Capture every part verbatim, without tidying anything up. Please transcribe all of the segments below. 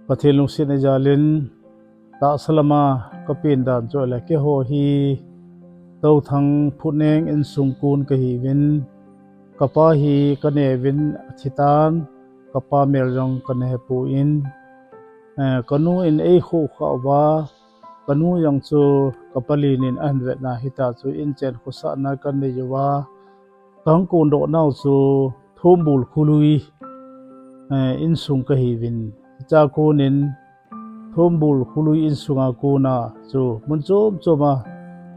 Pathen lungsetna jalin tahsa lama kapen dan chu ahile, keiho hi Touthang Phuneng insung kon kahiuvin, kapa hi kaneuvin athitan, kapa mel jong kanehpon, eh, kanu in eikhohkhah uva, kanu jong chu kapalen in ahin vetna hita chu inchen khosahna kanei uva, kahung kondoh nau chu Thombul Khului, eh, insung kahiuvin. Hicha konin Thombul Khului insunga kona chu mun chom choma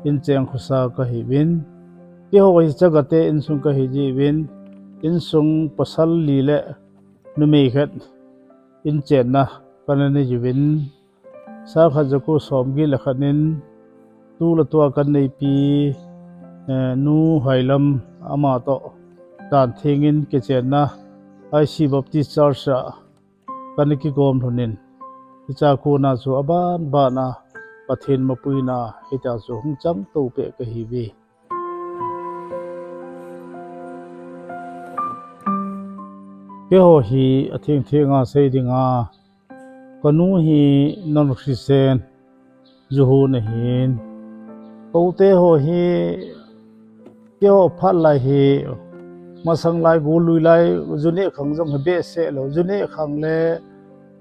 inchen khosa kahiuvin. Keiho hi chagate insung kahi jeh uvin, insung pasal li le numei khat inchenna kana nei uvin. Sangkhat jako somget le khat in tule tua kaneipi, eh, Nu Hailam ama toh dan thengin kichenna I C Baptist Church a kana kigom lhonin, hicha kona chu aban bana Pathen mapuina hita chu hung chang to peh kahiuve. Keiho hi atheng thenga sei dinga, kanu hi non Christian, ju hon ahin. Kote ho hi, keiho phat lai hi, masang lai, golui lai, ju neh khang jong hi behseh lou, ju neh khang le,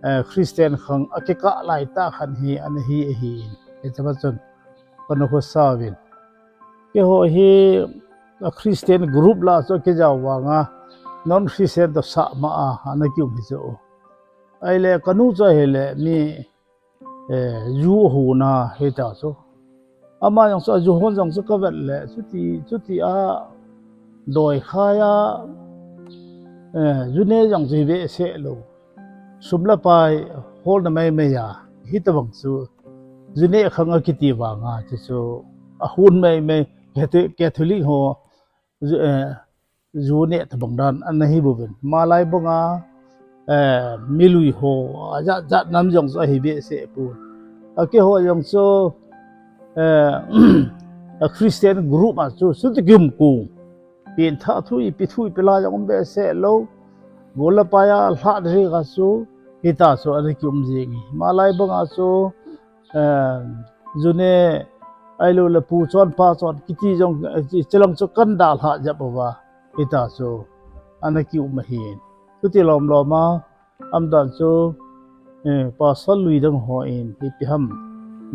eh, Christian khang akikah lai tah khat hi ana hi ahin. Hiche phat chun kana khosa uvin. Keiho hi a Christian group lah chu akijao vanga, non Christian toh sahma a ana kium hi chu. Ahile kanu chu ahile mi, eh, ju ahon a hita chu. Ama jong chu, aju hon jong chu kavet le, chuti, chuti a doikhai a, eh, ju neh jong chu hi behseh lou. Sum le pai holna maimai a, hitobang chu, ju neh khang akiti vanga, chuchu ahon maimai, Catho-, Catholic ho, ju, eh, ju neh tobang dan ana hi bouvin. Malai banga, eh, milui ho, ajat jat nam jong chu ahi behseh pon. A keiho jong chu, eh, a Christian group a chu, chuti kium kong. Pengthah thu ipi thu ipi la jong um behseh lou. Gol le pai a lhah ding a chu, hita chu ana kium jing e. Malai banga chu, eh, ju neh, ahilou le pu chon pa chon kiti jong, eh, chulang chu kana dalhah jep uva, hita chu ana kium ahin. Chuti lom lom a, aumdan chu, eh, pasal lui dang hon ipi ham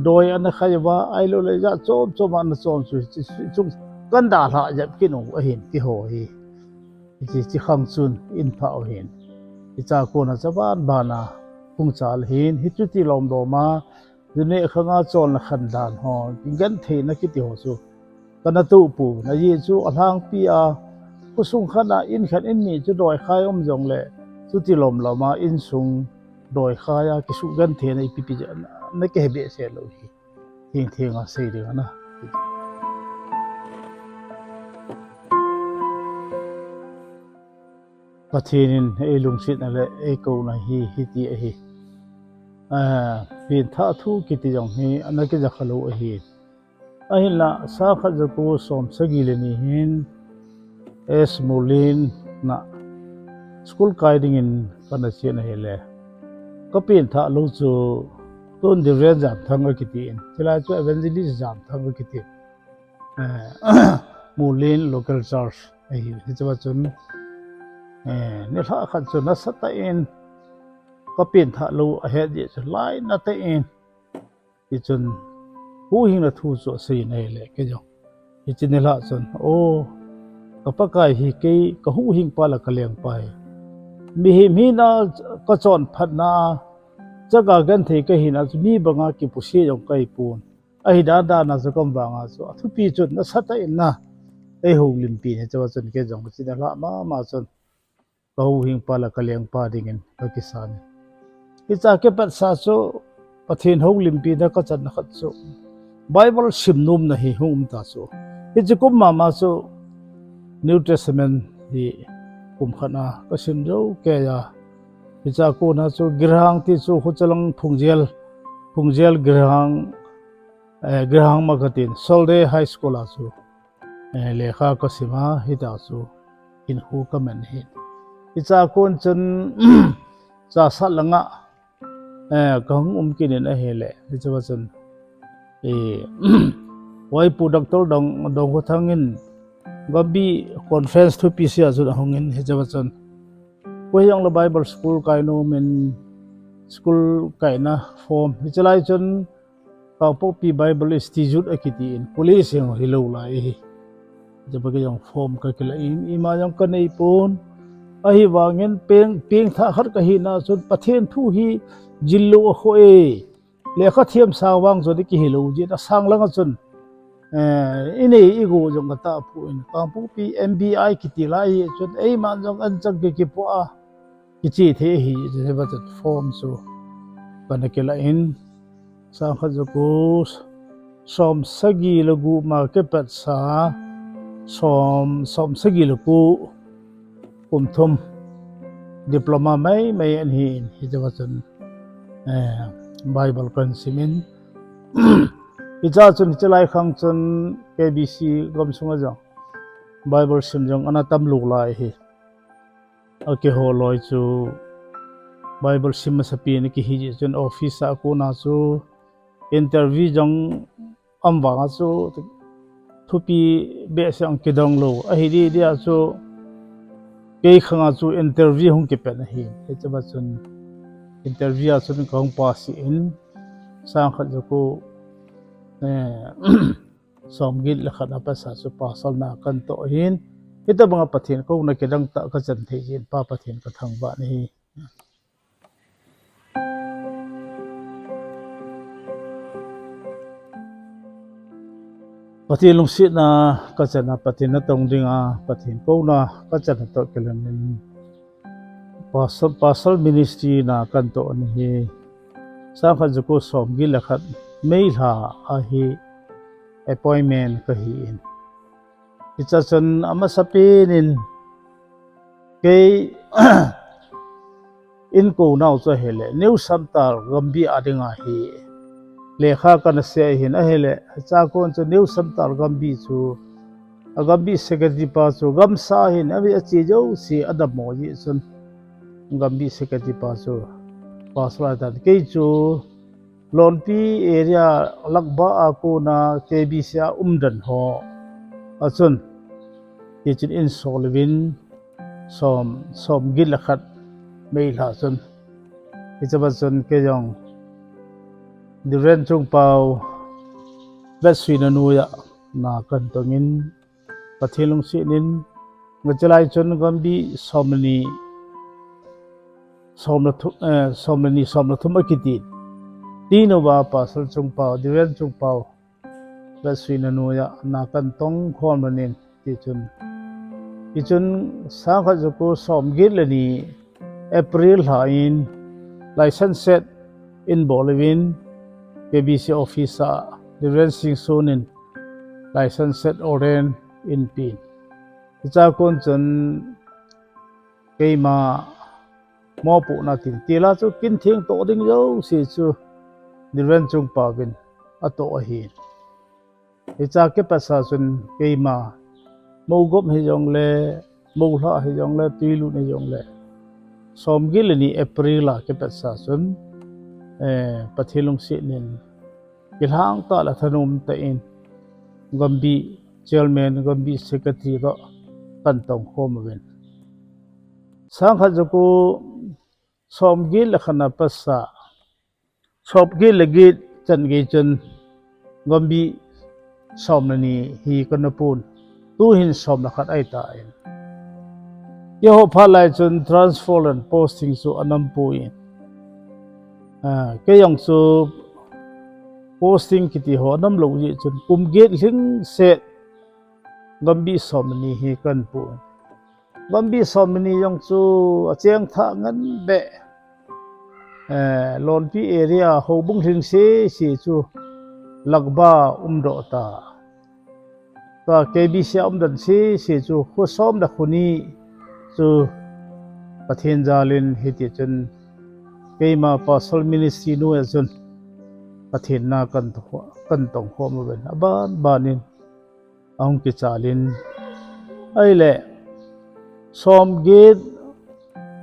doi ana khai uva, ahilou le jat chom chom ana chon chu, chu, chu, chu kana dalhah jep kit u ahin keiho hi. Hiche, hiche khang chun in pha u ahin. Hicha kona chu aban bana hung chal ahin, hichu ti lom lom a, ju neh khang a chonna khan dan ho, gentheina kiti ho chu kana toh pon, ajeh chu alhangpi a, khosung khat a, in khat in ni chu doikhai um jongle, chuti lom lom a, insung doikhai a, kisugentheina ipi pi jeh a, ana kihe behseh lou hi. Theng theng a sei ding ana. Pathen in eilungsetna le eikouna hi, hiti ahi. Ah, pengthah thu kiti jong hi, ana kija kha lou ahi. Ahinla, sangkhat jako som sagi le ni hin, S Murlin na school kai dingin kana chen ahile, kapengthah lou chu, tun Reverend Jamthang akiti in, chulai chu Evangelist Jamthang akiti. Eh, Murlin Local Church ahi, hichea chun, eh, nilhah khat chu nasatah in kapengthah lou ahet jeh chun lainatah in, hichun huhhingna thu chu aseiyin ahile, kei jong hiche nilhah chun, o, ka Pakai hi kei kahuhhingpa le kalengpa ahi. Mihem hina kachonphatna, chaga genthei kahina chu mi banga kipuisah jong kahipon. Ahi dan dan a chu kaum vanga chu athupi chun nasatah in na eihoulimpin, hichea chun kei jong hiche nilhah mama chun kahuhhingpa le kalengpa dingin kakisan in. Hichea kipat sa chu Pathen houlimpina kachanna khat chu Bible simnomna hi hung um ta chu. Hiche kum mama chu New Testament hi kum khat a kasim jou kei a. Hichea kona chu Graham ti chu Khuchalang Phungjel, Phungjel Graham, eh, Graham ma katin, Solde High School a chu, eh, lekha kasim a, hitia chu hinkho kaman ahi. Hichea kon chun, Chassad langa eh, kahung um kit in ahile, hiche a chun, eh, Huaipu Doctor Dong, Dongkhothang in Gambih conference thupi sia chun ahung in, hiche a chun, koi hijongle Bible school kai nom in, school kaina form, hiche lai chun, Kangpokpi Bible Institute akiti in, police jong hilou lai ahi. Hiche a kei jong form kakila in, ima jong kanei pon. Ahivangin peng, pengthah khat kahina chun Pathen thu hi jil lou akhoh e. Lekha thiam sang vang chu ding kihilou jeh in asang langa chun, eh, inei igo jong katah pon. Kangpokpi M B I kiti lai chun eiman jong anchang kei kipo a kiche thei ahi, hiche a chun form chu kana kila in, sangkhat jako som sagi le gup ma kipatsa, som, som sagi le ko, kum thum, diploma maimai ahin, hiche a chun, eh, Bible kahin sim in. Hiche a chun, hiche lai khang chun K B C gamsunga jong Bible sim jong ana tam lou lai ahi. Akihol loi chu Bible sim masapen akihi jeh chun office a kona chu interview jong um vanga chu thupi behseh jong kidong lou. Ahi ding ding a chu kei khanga chu interview hung kipan ahi. Hiche a chun interview a chun kahung pass in sangkhat jako, eh, somget le khat a patsa chu pastor na kahin toh ahin. Hitobanga Pathen kouna kidang tah kachan thei jeh in Pa Pathen kathangvah in ahi. Pathen lungsetna kachan a, Pathen natong dinga, Pathen kouna kachan a toh kilang in, Pastor, Pastor Ministry na kahin toh ahi. Sangkhat jako somget le khat May lha a hi appointment kahi in. Hiche a chun amasapen in kei in kou nau chu ahile, New Samtal Gambih a dinga hi lekha kana sei ahin ahile, hiche a kon chu New Samtal Gambih chu, a Gambih secretary pa chu gamsa ahin, ache jouse adammo jeh chun Gambih secretary pa chu pastor ahitan. Kei chu Lonpi area Lakba a kona K B C a umdan ho a chun, hichun in sol uvin, som, somget le khat May lha chun, hiche a chun kei jong Reverend Chungpao vetsuina noiya na kahin tong in, Pathen lungset in, hiche lai chun Gambih som le ni, som le thu-, eh, som le ni, som le thum akiti. Ti nova Pastor Chungpao, Reverend Chungpao vetsuina noiya na kahin tong khom in, tichun, hichun sangkhat jako somget le ni April lha in license set in bol uvin, K B C office a Reverend Singson in license set ordain in pen. Hiche a kon chun keima mopohna tin, tila chu kin theng toh ding jouse chu Reverend Chungpao vin atoh ahi. Hiche a kipatsa chun keima mougop hijongle, moulhah hijongle, twilut hijongle, somget le ni April a kipatsa chun, eh, Pathen lungset in kilhang tah le thanom tah in Gambih chairman, Gambih secretary toh kahin tong khom uvin. Sangkhat jako somget le khat a patsa, somget le get chan gei chun Gambih som le ni hi kana pon. Tuhin som le khat ahitan. Keiho phat lai chun transfer le posting chu anam pon. Ah, kei jong chu posting kiti ho anam lou jeh chun kum get lhingset Gambih som le ni hi kahin pon. Gambih som le ni jong chu acheng thah ngen beh. Eh, Lonpi area houbung lhingse se chu Lakba umdoh ta. Tua K B C a umdan sese chu kho som le kho ni chu Pathen jal in hiti chun keima Pastor Ministry noiya chun Pathen na kahin to-, kahin tong khom uvin. Aban ban in ahung kichal in. Ahile, som get,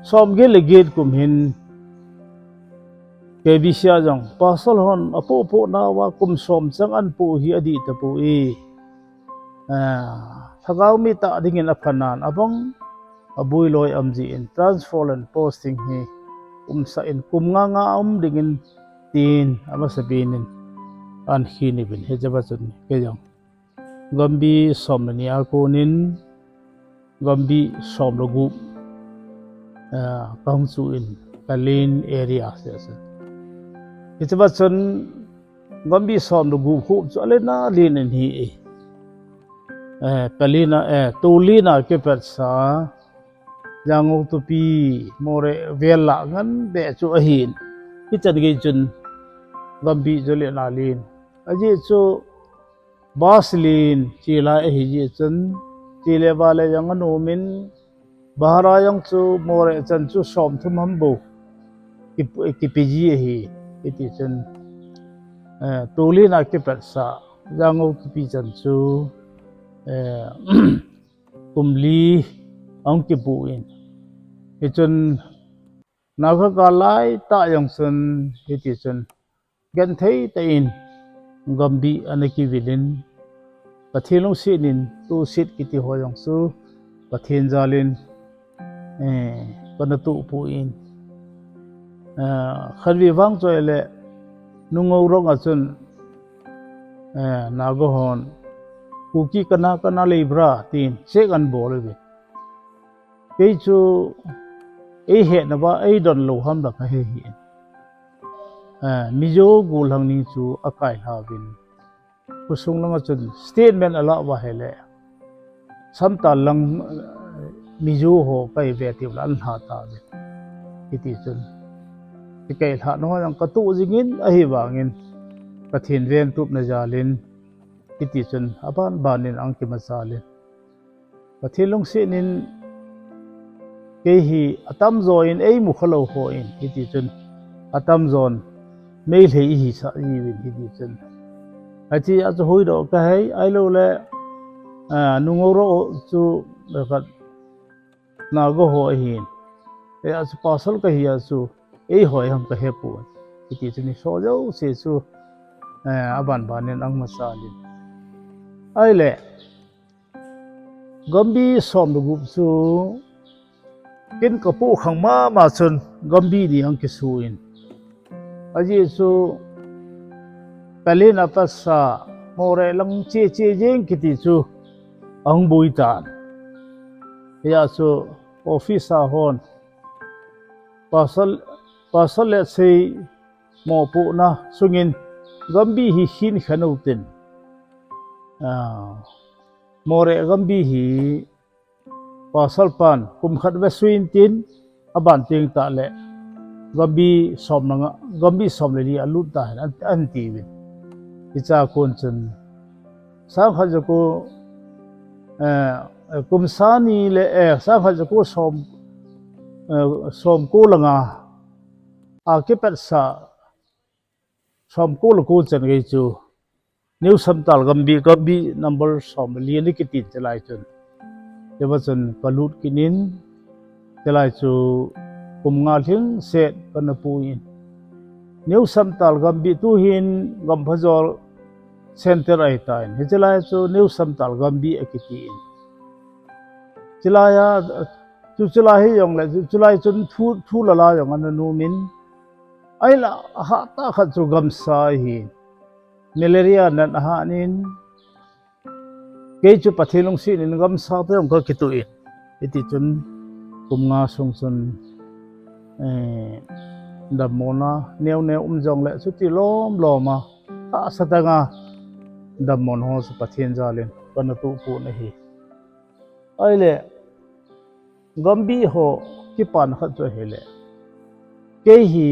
som get le get kum hin K B C a jong pasal hon apoh poh nauva kum som chang anpoh hi adih tapoi. Lhagao mi tah dingin aphanan abang abui loi um jin transfer and posting hi umsah in kum nga nga um dingin tin amasapen in ahin khin uvin, hiche va chun kei jong Gambih som le ni a konin Gambih som le gup kahung chuh in Pallel area se se. Hiche va chun Gambih som le gup hop chu alen alen in ahi e. Pallel a, Tolin a kipatsa Jangou tupi, Moreh vel lah ngan beh chu ahin. Hichan gei chun Gambih chu alen alen. Ajeh chu bus len chelai ahi jeh chun, chele vale jong anom in, bhara jong chu Moreh chan chu som thum ham bou kipe ji ahi. Hiti chun Tolin a kipatsa Jangou tupi chan chu kum li ahung kibuh in, hichun Naga gal laitah jong chun hiti chun genthei tah in Gambih ana kivil in, Pathen lungset in tuset kiti ho jong chu Pathen jal in kana tohpoi. Khatvei vang chu ahile Nungourok a chun Naga hon Kuki kana kana leibra tin check anabol uve. Kei chu eihetnauva eidon lou ham la kahe hih in, Mizo gollhang ning chu akailha uvin, khosung langa chun statement alah uva ahile Samtal lang Mizo ho kaive tiule anlha tauve. Hiti chun kikailhahna ho jong katoh jingin, ahivangin Pathen ventupna jal in hiti chun aban ban in ahung kimachal in, Pathen lungset in kei hi atamjo in eimu khalou hon hiti chun atamjon Meitei ihisah jiuvin hiti chun, hichea chu huhdoh kahei, ahiloule Nungourok chu khat Naga ho ahin, hijeh a chu pasal kahia chu eihoi ham kahepoi. Hiti chun hicheho jouse chu aban ban in ahung machal in, ahile Gambih som le gup chu ken kapoh khang mama chun Gambih ni ahung kisu in, ajeh chu Pallel a patsa Moreh lang che che jeng kiti chu ahung boi tan. Hijeh a chu office a hon pasal, pasal le sei mopohna sungin Gambih hi khin khen utin, Moreh Gambih hi pasal pan kum khat vesui intin, aban teng tahle Gambih som le nga, Gambih som le li alut tahen, ahin tiuvin. Hichea kon chun sangkhat jako, kum sangni le, sangkhat jako som, somko le nga a kipatsa somko le ko chan gei chu New Samtal Gambih, Gambih number som le li ana kitin, chulai chun, hiva chun kalut kit in, chulai chu kum nga lhingset kana pui in, New Samtal Gambih tuhin Gamphajol center ahitan, hiche lai chu New Samtal Gambih akitin, chulai a, chu chulai hijongle chu chulai chun thu, thu lala jong ana nom in, ahila ahattah khat chu gamsa ahi, malaria nat ahat in, kei chu Pathen lungset in gamsa toh jong kakituh in, hiti chun kum nga sung chun dammona neo neo um jongle chuti lom lom a, hahsa tah a dammona ho chu Pathen jal in kana tohpon ahi. Ahile Gambih ho kipana khat chu ahile, kei hi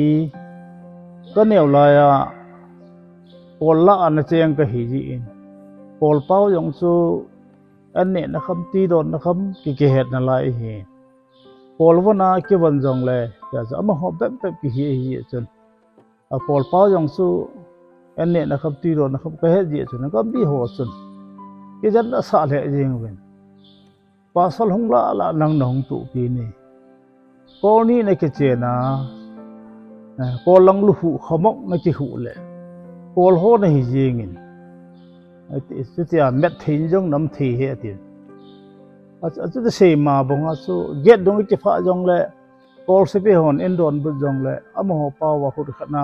kaneo laiya kol lah a ana cheng kahi jeh in, kolpau jong chu an nehna kham, twi donna kham ki, kihetna lai ahi. Kol von a kivon jongle, hijeh chun amaho bep bep kihi ahi jeh chun, akolpau jong chu an nehna kham, twi donna kham kahet jeh chun Gambih ho chun kijen asah lheh jeng uvin, pasal hung lah lah nang nahung tohpi ni, kol ni nakichen a, eh, Kol lang lu hu khamok na kihu le Kol ho na hi jingin, ati, chutia met thei in jong nam thei he ati. A, a chuti sei ma bang a chu get dong kifa jong le Kol sepi hon in don but jong le amaho pao a hut khat na,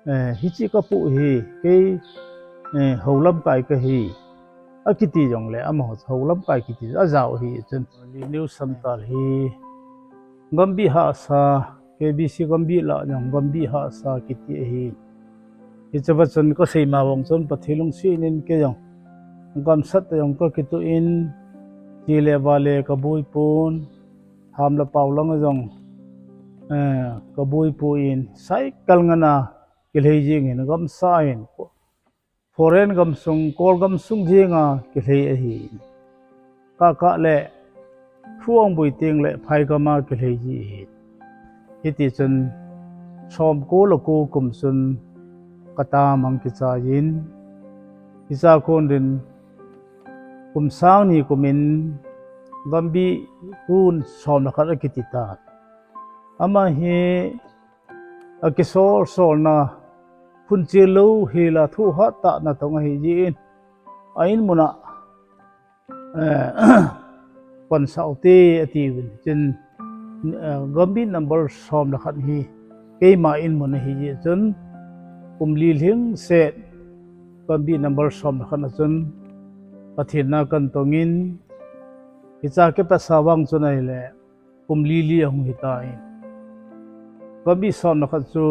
eh, hichi ka pu hi kei, eh, ho lamkai ka hi. A kiti jong le amaho ho lamkai kiti a jao hi chun. Li neu samtal hi Gambi hahsa, K B C Gambi lah jong Gambi hahsa kiti ahi. Hiche va chun ka sei ma bang chun Pathen lungset in kei jong gamsat jong ka kitu in, chi le va le ka bui pun, ham le pau lang jong, eh, ka bui pu in, cycle ngan a kilhei jing hin gamsa hin, foreign gamsung, Kol gamsung jing a kilhei ahi. Ka ka le, Phuang bui ting le phai gam a kilhei ji ahi. Hiti chun som ko le ko kum chun ka tam ang kichai in, hicha kon din kum sang ni kum in Gambi kun som le khat a kiti ta. Ama hi a kisol sol na phun chil lou hi la thu hat ta na tong ahi ji in a in mun a, eh, pon sau te ati vin. Chun, eh, Gambi number som le khat hi keima in mun ahi ji chun kum li lhing set Gambi number som le khat a chun Pathen na kan tong in, hicha kipatsa vang chun ahile kum li li ahung hi ta in. Gambi som le khat chu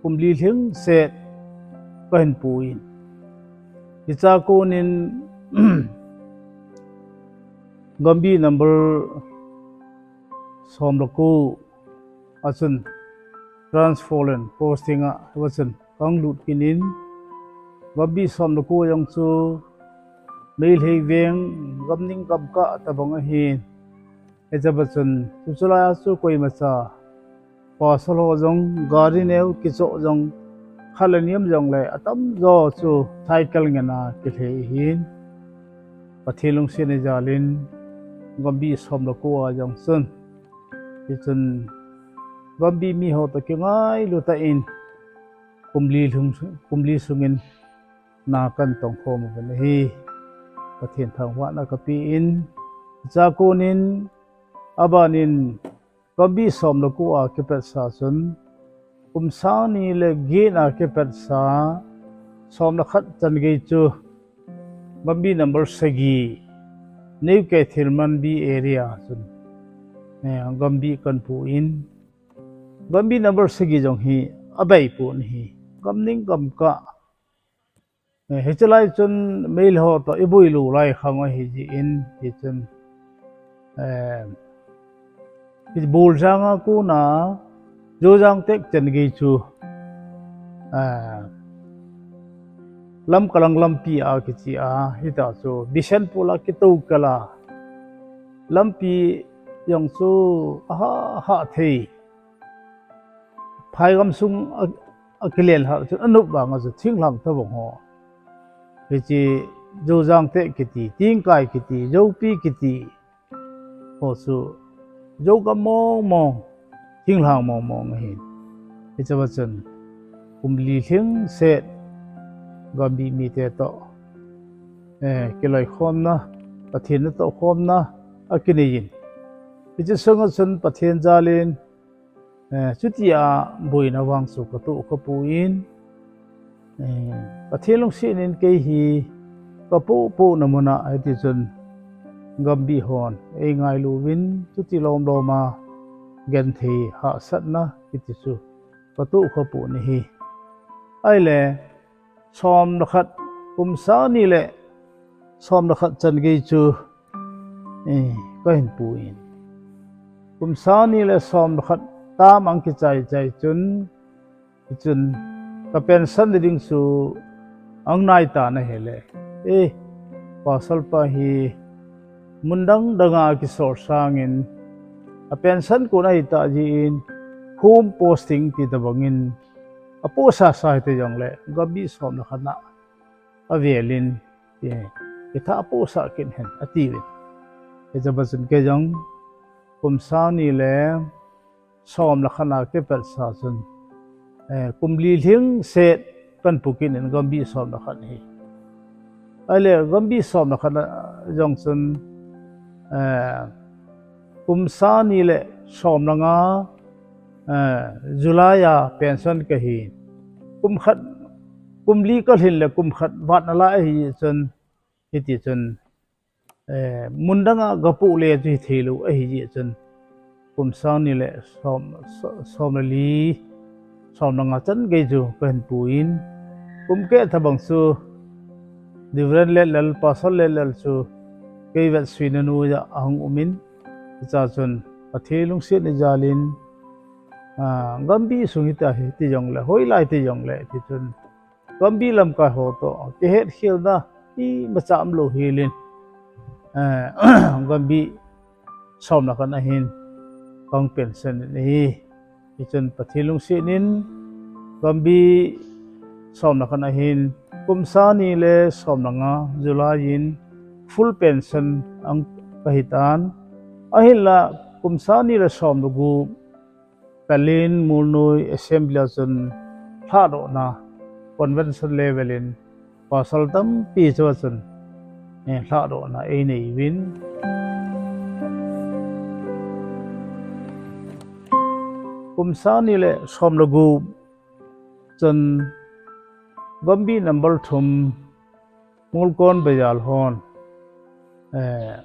kum li lhing set ka hin pu in. Hicha kon in Gambi number som le ko a chun transfer len posting a va chun kang lut kin in. Gambi som le ko jong chu Meitei veng gam ning gam kah tabang ahin. Hiche va chun, chu chu lai a chu koima cha pasal ho jong, gari neo kicho jong, khat le ni am jong le, atam jo chu cycle ngen a kilhei hin. Pathen lungset in jal in, Gambi som le ko a jong chun. Hichun, Gambi mi ho toh kingailu tah in, kum li lhung, kum li sung in, na kan tong khom uvin ahi. Pathen thangvahna ka pe in, hicha kon in, aban in Gambi som le ko a kipatsa chun, kum sang ni le get a kipatsa, som le khat chan gei chu, Gambi number sagi, New Keithelmanbi area chun, eh, Gambi kan pu in, Gambi number sagi jong hi, abai pu ni hi, gam ning gam kah, eh, hiche lai chun Meitei ho toh i bui lou lai khang ahi ji in, hichun, eh, hi Buljang a kon a, Jojang tek chan gei chu, eh, Lamka lang lampi a kichi a, hita chu Bishenpur a kitou kal a, lampi jong chu aha, aha thei. Phai gam sung a, a kilen hal chun anop vang a chu thinglhang tabang ho. Hiche Jojang te kiti, Tingkai kiti, Jopi kiti. Ho chu Jogam mong mong, thinglhang mong mong ahin. Hiche va chun kum li lhing set Gambi mite toh, eh, kiloikhomna, Pathen natoh khomna akinei in. Hiche sunga chun Pathen jal in, Eh, chutia boina vang chu ka toh ka pu in, eh, Pathen lungset in kei hi ka poh poh na mun a, hiti chun Gambi hon ei ngailu vin, chuti lom lom a genthei hahsatna hiti chu ka toh ka pu ni hi. Ahile, som le khat, kum sang ni le som le khat chan gei chu, eh, ka hin pu in. Kum sang ni le som le khat tam ang kichai chai chun, hichun ka pension le ding chu ang nai ta na hile. Eh, pasal pa hi mun dang dang a kisol sang in, a pension kon ahi ta ji in, home posting ti tabang in, apoh sa sa hite jong le, Gambi som le khat na avel in, eh, i tha apoh sa kin hen, ati vin. Hiche va chun kei jong, kum sang ni le som le khat na kipatsa chun, eh, kum li lhingset kahin pu kit in gambi somna khat hi. Ahile gambi somna khat a jong chun, eh, kum sang ni le som le nga, eh, July a pension kahi. Kum khat, kum li kalhin le kum khat vat nalai ahi chun, hiti chun, eh, mun dang a gapoh le chu hithei lou ahi jeh chun, kum sang ni le som, so-, som le li, som le nga chan gei chu kahin pu in, kum keh tobang chu Reverend Letlal, Pastor Letlal chu kei vetsuina noiya ahung um in, hichea chun Pathen lungsetna jal in, ah, gambi sung hiti, hiti jongle, hoilai ti jongle, ti chun, gambi lamkai ho toh kihetkhelna imacha umlou hel in, eh, gambi somna khat ahin kahung pension in ahi. Hichun Pathen lungset in gambi somna khat ahin kum sang ni le som le nga July in full pension ahung kahi tan. Ahinla kum sang ni le som le gup Pallel Mulnoi Assembly a chun lhadohna, convention level in pastor tampi chu a chun, eh, lhadohna einei uvin. Kum sang ni le som le gup chun gambi number thum Mulkon Bazar hon, eh,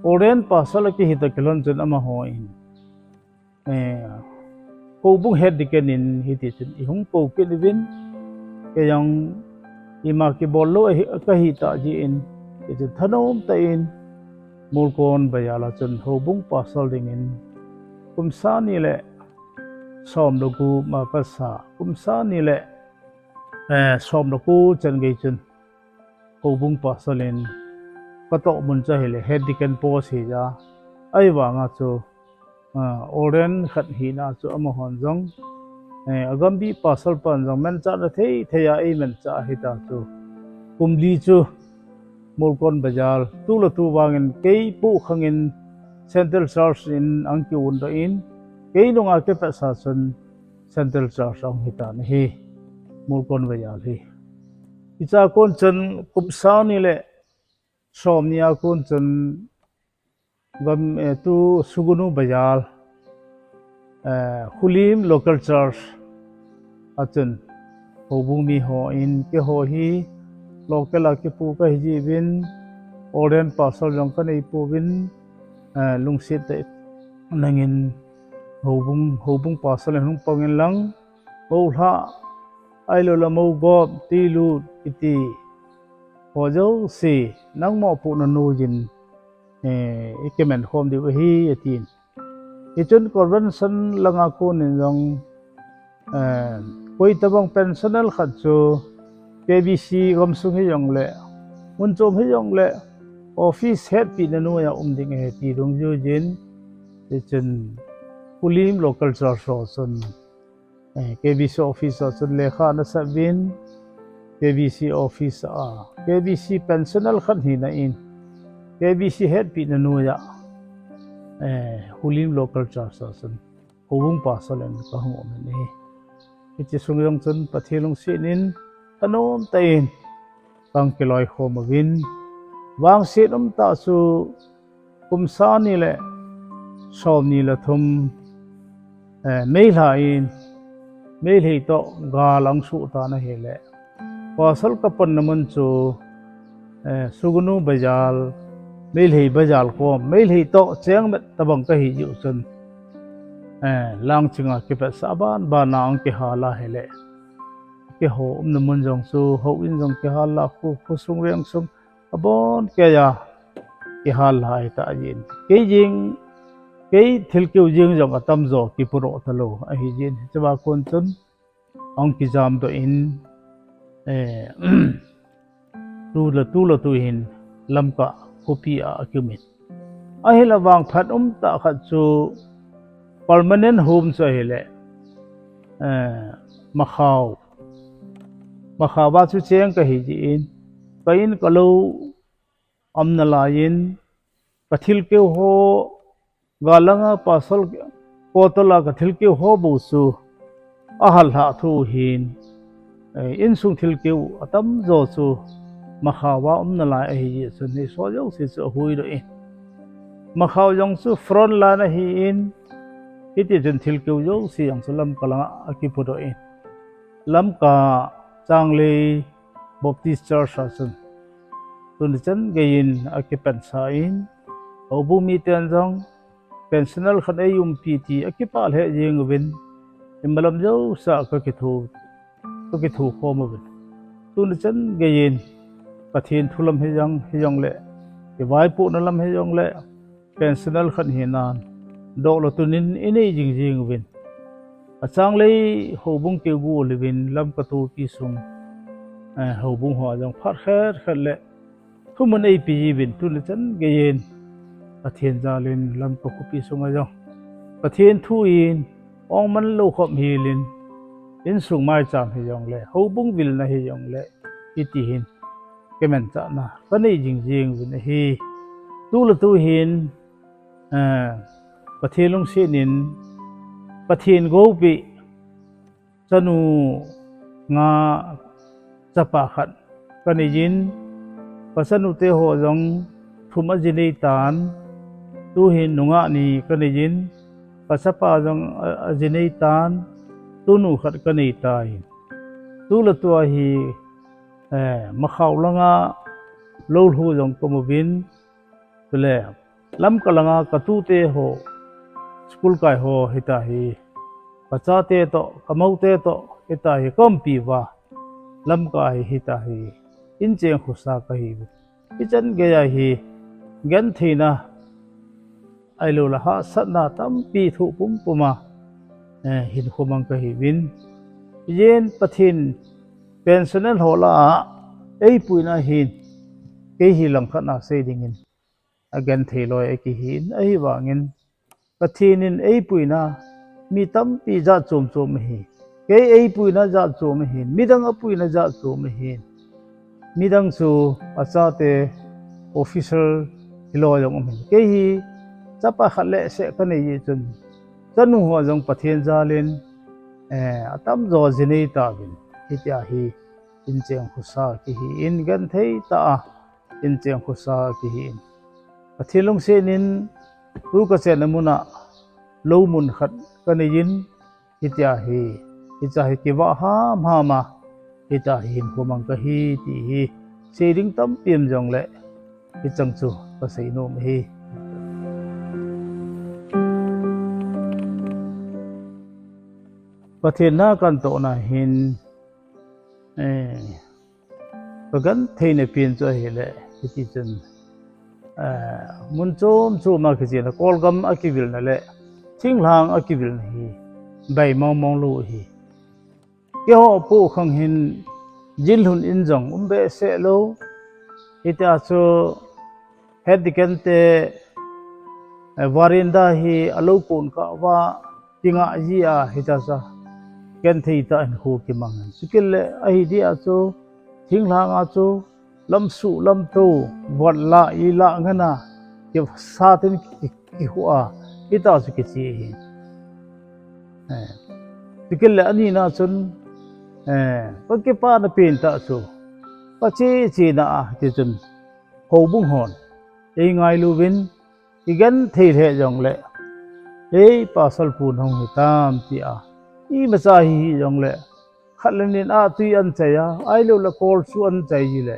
Ordained Pastor akihi toh kilhon chun amahon, eh, houbung Head Deacon in hiti chun eihung kou kit uvin, kei jong ima kibol lou ahi, kahi tah jeh in, hichun thanom tah in Mulkon Bazar a chun houbung Pastor dingin kum sang ni le som le gup ma kasa, kum sang ni le, eh, som le ko chan gei chun houbung Pastor in katoh mun chu ahile Head Deacon post hi ja. Ahivanga chu, ah, Ordained khat hina chu amahon jong, eh, agambi Pastor pan jong manchahna thei thei a eimanchah ahita chu, kum li chu Mulkon Bazar, tu le tu vangin kei pu khang in Central Church in ahung kiun doh in, kei nunga kipatsa chun Central Church ahung hitan ahi, Mulkon Bazar hi. Hichea kon chun kum sang ni le som ni a kon chun gam, eh, tu Sugnu Bazar, eh, Hulim Local Church a chun houbung mi hon keiho hi local a kipu kahi jeh uvin, Ordained Pastor jong kanei pouvin, eh, lungset tah in nangin houbung, houbung Pastor in hung pang in lang, moulhah, ahilouleh mougop, twilut, kiti ho jouse nang mopohna noiyin, eh, ikiman khom diu ahi, atin. Hichun convention langa kon in jong, eh, koi tabang pensioner khat chu K B C gamsung hijongle, mun chom hijongle, office hetpina noiya um ding ahi ti dungjuiyin, hichun Hulim Local Church ho chun, eh, K B C office a chun lekha ana sah uvin, K B C office a, K B C pensioner khat hina in, K B C hetpina noiya, eh, Hulim Local Church a chun houbung Pastor in kahung um in ahi. Hiche sung jong chun Pathen lungset in thanom tah in kahung kiloikhom uvin, vangset umtah chu kum sang ni le som ni le thum, eh, May lha in, Meitei toh gal ahung suh tan ahile, Pastor kapanna mun chu, eh, Sugnu Bazar, Meitei Bazar kom, Meitei toh chengmet tabang kahi jiu chun, eh, Langching a kipatsa ban ban a ahung kihal ahile, keiho umna mun jong chu houin jong kihal a, khu, khosung vengsung abon keiya kihal lai tah jin. Kei jeng, kei thilkeu jeng jong atamjo kipudoh talou ahi jin. Hichea kon chun ahung kijamdoh in, eh, tu le tu le tu hin Lamka khopi a akium in. Ahile vangphat umtah khat chu permanent home chu ahile, eh, Makhao. Makhao a chu cheng kahi jin, ka in ka lou umna laiyin, ka thilkeu ho, gal langa Pastor quarter a ka thilkeu ho bou chu ahal lhah thu hin, eh, insung thilkeu atamjo chu Makhao a um nalai ahi jeh chun hiche jouse chu ahuidoh in, Makhao jong chu front line ahin, hiti chun thilkeu jouse jong chu Lamka langa akipudoh in, Lamka Changlei Baptist Church a chun tuni chan geiyin akipansa in, houbung miten jong pensioner khat eiumpi ti akipah lheh jeng uvin, imalam jousea kakitho, kakitho khom uvin. Tuni chan geiyin Pathen thu lam hijong, hijongle, kivaipohna lam hijongle, pensioner khat hinan, doh le tun in inei jingjing uvin. Achanglei houbung keu gu uvin Lamka topi sung, eh, houbung ho jong phat khat khat le thumun eipe jiuvin, tuni chan geiyin Pathen jalin Lamka khopi sunga jong Pathen thu in ong manlou khop helin, insung maicham hijongle, houbung vilna hijongle, hiti hin kimanchahna kanei jingjing uvin ahi. Tuletu hin, eh, Pathen lungset in, Pathen goupeh chanu nga chapa khat kaneiyin, kachanu teho jong thum aji neitan, tuhin nungah ni kaneiyin, kachapa jong a, aji neitan, tunu khat kaneitan. Tuletu ahi, eh, Makhao langa lou lhu jong kamu uvin, chule Lamka langa katute ho, school kai ho hitahi, kachate toh, kamoute toh hitahi kaumpi uva, Lamka hi hitahi incheng khosa kahiuve. Hichan geiya hi gentheina ahilouleh hahsatna tampi thoh pumpum a, eh, hinkho mang kahiuvin. Ijeh inem Pathen pensioner ho lah a eipuina hin, kei hi langkhat a sei dingin agenthei loi akihin, ahivangin Pathen in eipuina mi tampi jat chom chom ahi. Kei eipuina jat chom ahin, midang apuina jat chom ahin. Midang chu achate officer hilou jong um ahin. Kei hi chapa khat le seh kanei jeh chun, chanu ho jong Pathen jalin, eh, atamjo ji neitauvin. Hitia hi incheng khosa kihin, genthei tah a incheng khosa kihin. Pathen lungset in tu kachenna muna lou mun khat kaneiyin, hitia hi, hicha hi kivah hamham a, hitia hi hinkho mang kahi ti hi sei ding tampi um jongle, hicheng chu kasei nom ahi. Pathen na kantohna hin, eh, kagentheina pen chu ahile, hiti chun, eh, mun chom chom a kichena, Kolgam a kivilna le thinglhang a kivilna hi bei mong mong lou ahi. Keiho pu khang hin jinlhun in jong um behseh lou. Hitia chu head deacon te, eh, veranda hi alou kon kah uva, kingah jia hitia chu genthei tah in hinkho kimang in. Chukit le ahi dia chu, thinglhang a chu, lamsuh, lamto, vot lah, i lah ngen a, kisa ten ki, kikhu a, hitia chu kiche ahi. Eh, chukit le anina chun, eh, kakipana pen tah chu, kache chena a, ti chun, houbung hon eingailu uvin, igenthei lheh jongle, ei, pasal pu nahung hitam tia, imacha hi hijongle, khat le ni in a tui anchai a, ahilouleh kol chu anchai ji le,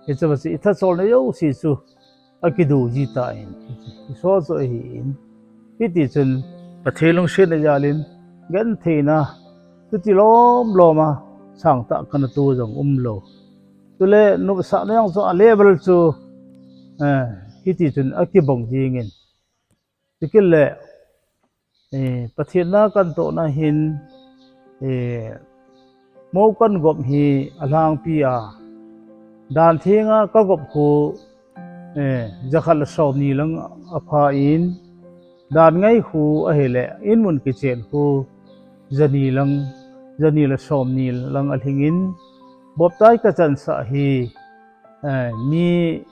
hiche va chu ithacholna jouse chu akido ji tan, hiche chu ahin. Hiti chun Pathen lungsetna jalin gentheina chuti lom lom a sangtah kana to jong umlou. Chule nopsahna jong chu a level chu, eh, hiti chun akibang jingin. Chukit le, eh, Pathen na kantohna hin, eh, mou kangop hi alhangpi a, dan thenga kagop khu, eh, jakhat le somni lang apha in, dan ngai khu ahile, in mun kichen khu jani lang, jani le somni lang alhingin, baptize kachansah hi, eh, mi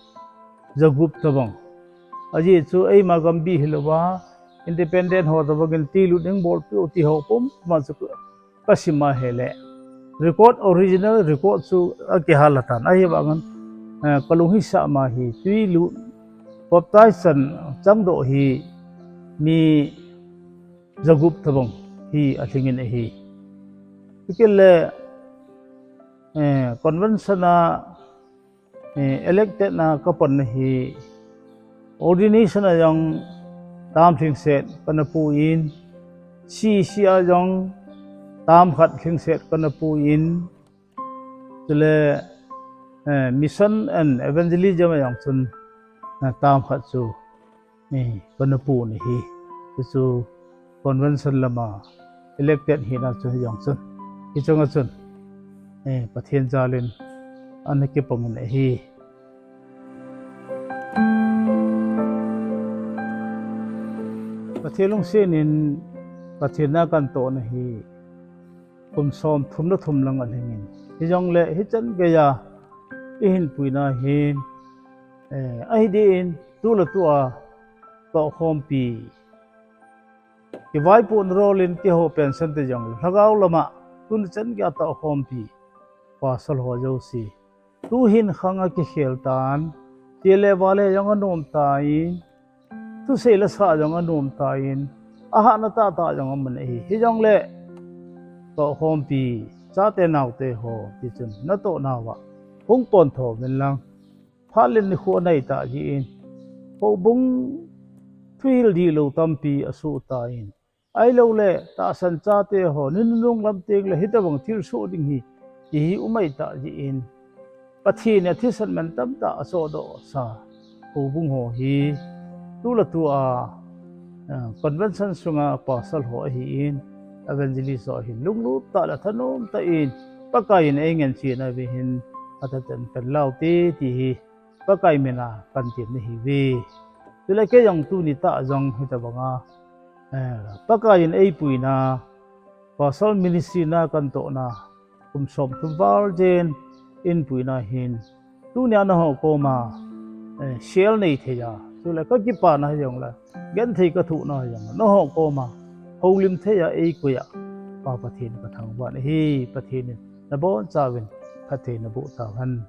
jagup tobang. Ajeh chu eima gambih hilouva, independent ho tobangin tilut ding bolpeh u ti ho pumpuma chu kasim a ahile, record, original record chu akihal a tan, ahivangin, eh, kalung hisah ma hi, tui lut, baptize chan changdoh hi, mi jagup tabang hi alhingin ahi. Tikit le, eh, convention a, eh, elected na kapanna hi, ordination a jong term lhingset kana pu in, C C a jong term khat lhingset kana pu in, chule, eh, mission and evangelism a jong chun, eh, term khat chu, eh, kana pu in ahi. Chu chu convention lama elected hina chu hijong chun, hichunga chun, eh, Pathen jalin ana kipangin ahi. Pathen lungsetin, Pathen na kana tohna hi kum somthum le thum lang alhingin, hijongle hichan geiya ihin puina hin, eh, ahi din, tu le tua tohkhompi, kivaipohna rolin kihou pension te jongle, lhagao lama tuni chan geiya tohkhompi pasal ho jouse, tuhin khang a kikhel tan, tile vale jong anom tan, thusei le sa jong anom tan, ahahna tahtah jong aman ahi. Hijongle, tohkhompi, chate naote ho, tichun natoh nauva hung pontho uvin lang, phat le nikho anai tah jeh in, houbung thuhil dihlou tampi asoh tan, ahilouleh tahsan chate ho, ni nunung lam tengle hitobang thilsoh ding hi, ti hi umai tah jeh in, Pathen in athisan man tamtah asohdoh sa houbung ho hi, tu le tua, ah, convention sunga pasal ho ahin, evangelist ho ahin, lunglut tah le thanom tah in, Pakai in eingansena uva hin, athaten pan lau te, ti hi Pakai mina kana temna ahiuve. Chule kei jong tuni tah jong hitobanga, eh, Pakai in eipuina, pasal ministry na kana tohna, kum somthum val jen eipuina hin, tunia nangho koma, eh, share nei theiya, chule kakipana hijongle, genthei kathohna hijongle, nangho koma houlim theiya eikoiya, Pa Pathen kathangvah in ahi. Pathen in nabonchauvin phatthei naboh tauhen.